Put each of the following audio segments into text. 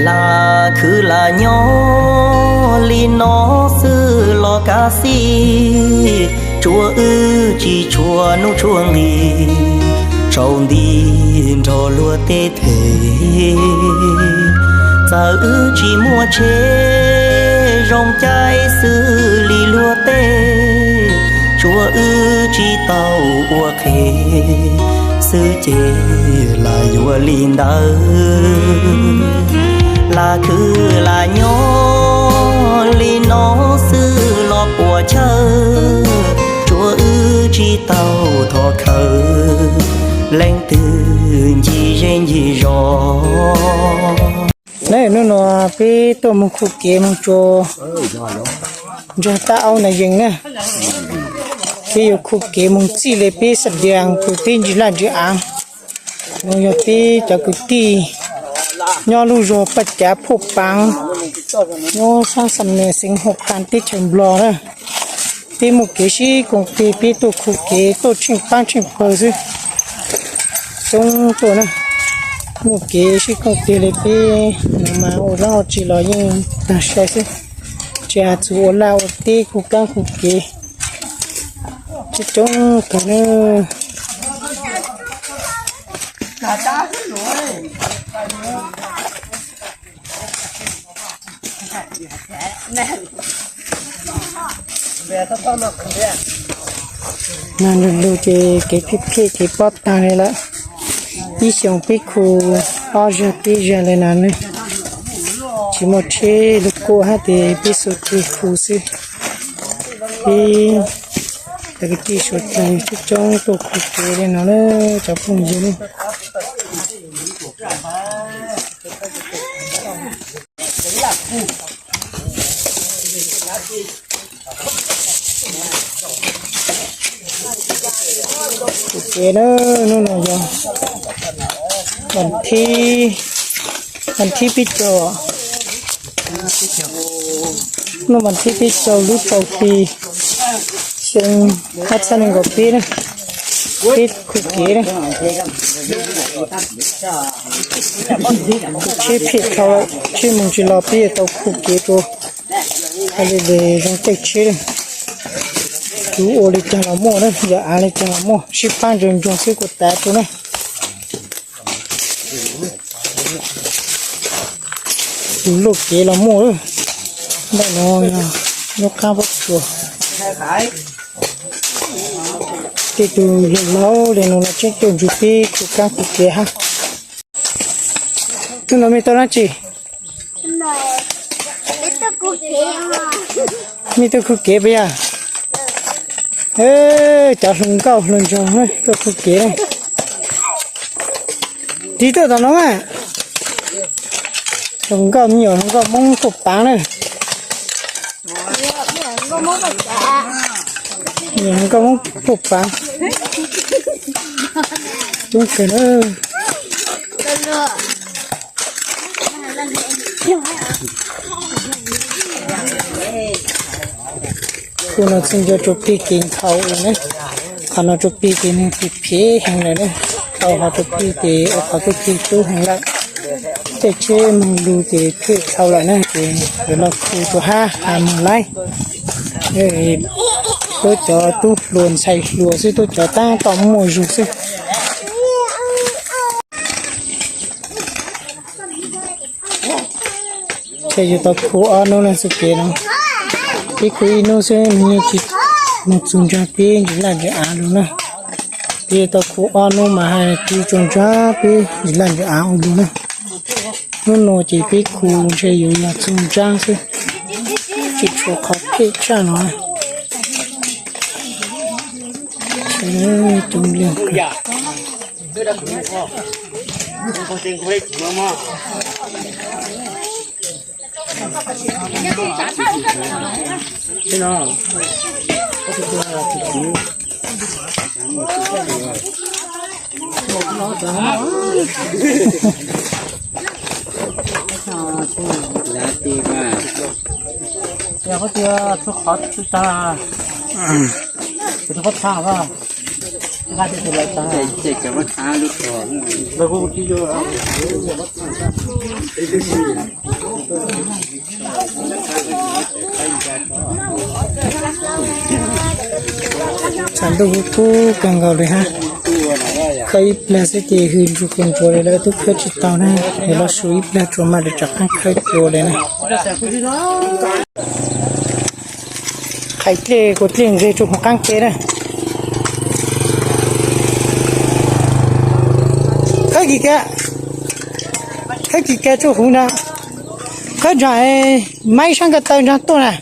Lam khwv lam nyob li no xwb los kav xij, tsuav wb tsis tshua hnub tshua nqis, tsaus nti nrog luag tej them. Txawm wb tsis muaj tsheb zoo caij xws li luag tej, tsuav wb tsis tau ua qhev xwb ces lam yuav li ntawd. Lam khwv lam nyob li no xwb los puas chawj, tsuav wb tsis tau thov khawv leej twg ncig zej ncig zos. Hnub no peb tuaj mus khu kev mus tsuas ntsuag tab aub na yees na. Peb yuav khu kev mus txij li peb xab dias tus teb ntsis laj ntsis av, no yog peb cov kwv tij nyob lub zos Paj Cav Phoj Paav, nyob sab Xam Mes xeev Hauv Qas teb chaws Nplog na. Peb muaj kev sib koom tig peb tuaj khu kev tuaj tsheej paab tsheej pawg xwb. Coob tuaj na, muaj kev sib koom tig li peb no mas ua dlaab ua tsi los yeej tag sai xwb. Tsis has txug ua laj ua teb khu kaab khu kev, coob coob kawg na. Nag lug lug ces kev phem phem kev pob taag li lawm. Ib xyoos peb khu ob zag peb zag li na, tsis muaj tsheb lug kuaj hab tes peb xuas ceg khu xwb. Peb cov kwv tij suav dlawg coob coob tuaj khu kev li no na cov phooj ywg. Khu kev na, hnub no yog vas thib, vas thib peb caug, hnub vas thib peb caug lub rau hli xyoo ob txhiab nees nkaum peb na. Peb khu kev na, tsheb phem dhau, tsheb moog tsis los peb yuav tau khu kev rua hab li zoo caij tsheb. Kuv ua li caag los muaj na, yog av li caag los muaj, sib paab ntsoog ntsoog xwb kuv tav rua na. Tus luaj kev los muaj, npaum no yog lub qab pob tsuas. Tej tug yawg laus li no los tseem tuaj nrug peb khu kaab khu kev hab. Hnub no mej tuaj dlaab tsi? Mej tuaj khu kev puas yog? Cov hluas nkauj hluas nraug tuaj khu kev na. Tiv tuaj tom no, hluas nkauj me nyuam hluas nkauj Moob Phuj Paav na. Hluas nkauj Moob Phuj Paav, coob kawg na. Kuv no txheej nco rua peg kev nkhaus na, qhov no rua peg kev nwg phem phem heev lawm na, tau hov rua peg ces ua qhov peg phem tub heev lawm. Tej tsheb moog lug ces phem dhau lawm na, ces yuav los khu rua hab has moog laib. Tuab cov tub hluas ntxhais hluas xwb, tuab cov taab tom muaj zug xwb. Ces yuav tau khu ob nub na xwb kev no, peb khu ib nub xwb nwg yeej tsis moog txug ntsaag peb ntsis laj ntsis av lug na. Peb yuav tau khu ob nub mas has tsis txug ntsaag peb ntsis laj ntsis av ua lug na. Nub no ces peb khu ntshe yuav yog txug ntsaab xwb, tsis tshua qhov phem tshaj no. Coob leej Tshav ntuj kub kub kawg nkaus li hab. Khawb ib pliag xwb ces hws ntsuag quas ntsuav li lawm, twb khawb tsis tau na. Es los su ib pliag tsuas mam li rov qab khawb dua li na. Qhais dlej kuas dlej nqeg rua huv qaab ke na. Khawb kis ka, khawb kis ka rua huv na. Khawb ntsaag, maib saab ko taw ntsaag tuaj na.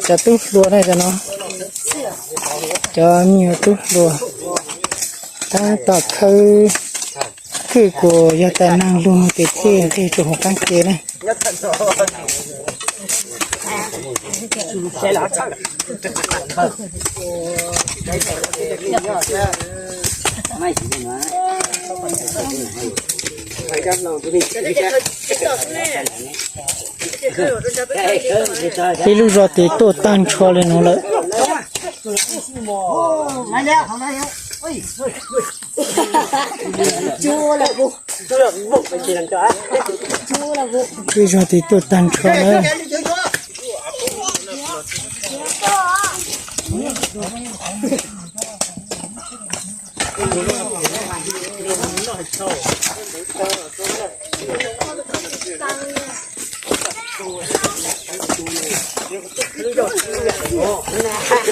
Cov tub hluas na, cov no, cov me nyuam tub hluas tab tom khawb kwj kuas yog tas naag lug no ces thiaj nqeg rua huv qaab ke na. Peb lub zog tes tuaj taag nrho le nuav lawm. Peb zog tes tuaj taag nrho lawm.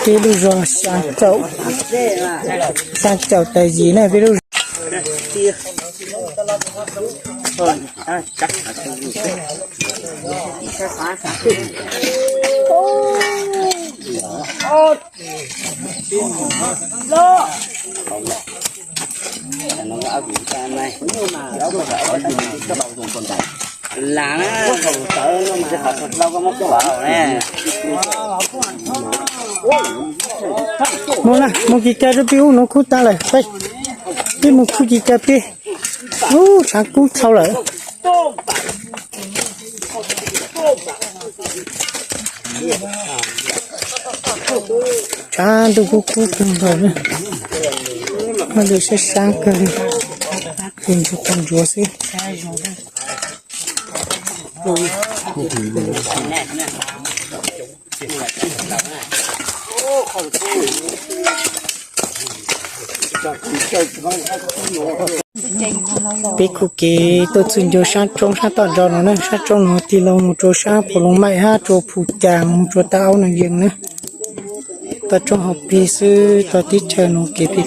Peb lub zog xyaa caum, xyaa caum tas yim na peb lub zog. Moog na, moog kis kag rua peb ub nuav khub taag lawm, peb moog khub kis kag peb. Ub, tshaav kub txhau lawm. Tshaav ntuj kub kub kawg nkaus na. Muaj lub sab sab kawg li, quas ntsuav quas ntsuav xwb. Peb khub kev tuaj txug ncua sab roob sab tom ntej no na, sab roob no tig loo moog rua sab Phu Loo Maim hab rua Phu Caas moog rua tag Aub Noo Yees na. Toj roob hauv plig xwb, tog teb chaws nuav kev phem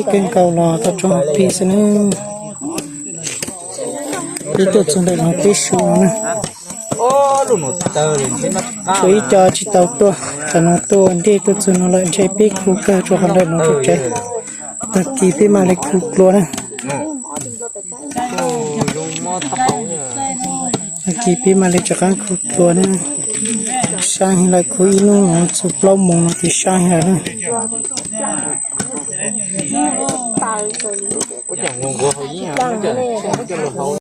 phem kawg nkaus los toj roob hauv plig xwb na. Peb tuaj txug ntawm no peb su no na. Tshuav ib co tsis tau tuaj, cov no tuaj ntej tuaj txug no lawm, ntshe peb khu kawg rua qhov ntawm no rua tsev. Tag kis peb mam li khu dlua na. Tag kis peb mam li rov qaab khu dlua na. Sab heev lawm, khu ib hnub no txug plaub moos no ces sab heev lawm na.